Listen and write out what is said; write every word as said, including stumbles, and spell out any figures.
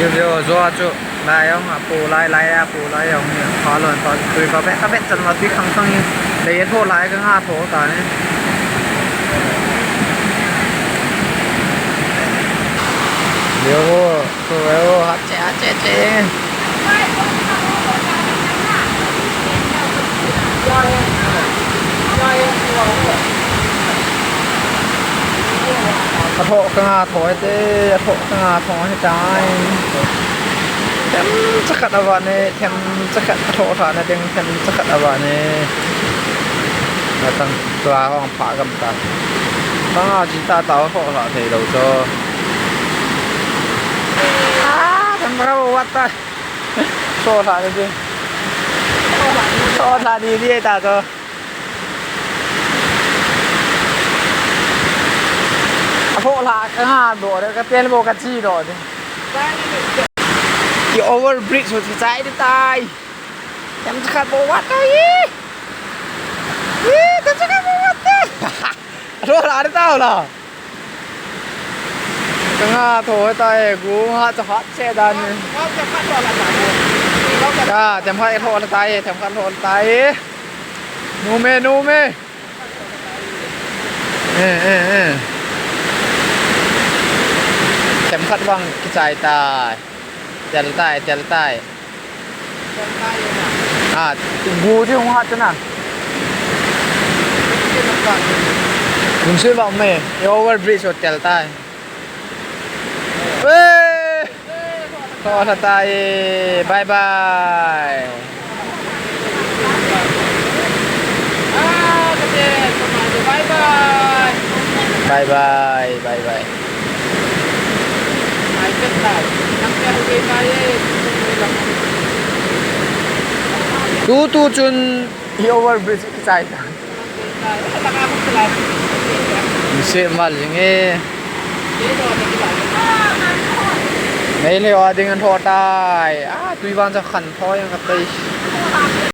Yo, yo, jo a chu lai jong a po lai, lai a po lai jong hi. Pha lon pa tui pa bet, ka bet chan ma tui khang khang hi. Lei a tho lai ka nga tho ta ni. Yo, tho yo, ha che, ha che che. A tho ka nga tho te, a tho ka nga tho he tai. Them chakhat a va ne, them chakhat a tho tha na ding, them chakhat a va ne. Na tang tua hong pha gam ta. Ka nga ji ta ta tho tha thei lo cho. Ah, them ra wat ta. Tho tha ni ding. Tho tha ni ding ta cho. A tho la ka nga do de, ka tel bo ka chi do de. Ki over bridge ho chi chai de tai. Tem cha khat bo wat tai. Ih, tem cha khat bo wat tai. A tho la de tao la. Ka nga tho tai, gu nga cha khat che dan ni. Ya, tem khat tho la tai, tem khat tho la tai. Nu me, nu me. Eh, eh, eh. Themkhat vang kichai tai. Tel tai, tel tai. Ah, gu chu hung hat na. Lungsi vang me. Over bridge ho tel tai. Weh! Tho la tai. Bye bye. Bye bye. Bye bye. Tu tu chun hi over bridge kichai ta. Mise mal jing e. Nei le wa ding an tho tai. Ah, tui vang cha khan tho yang ka tai.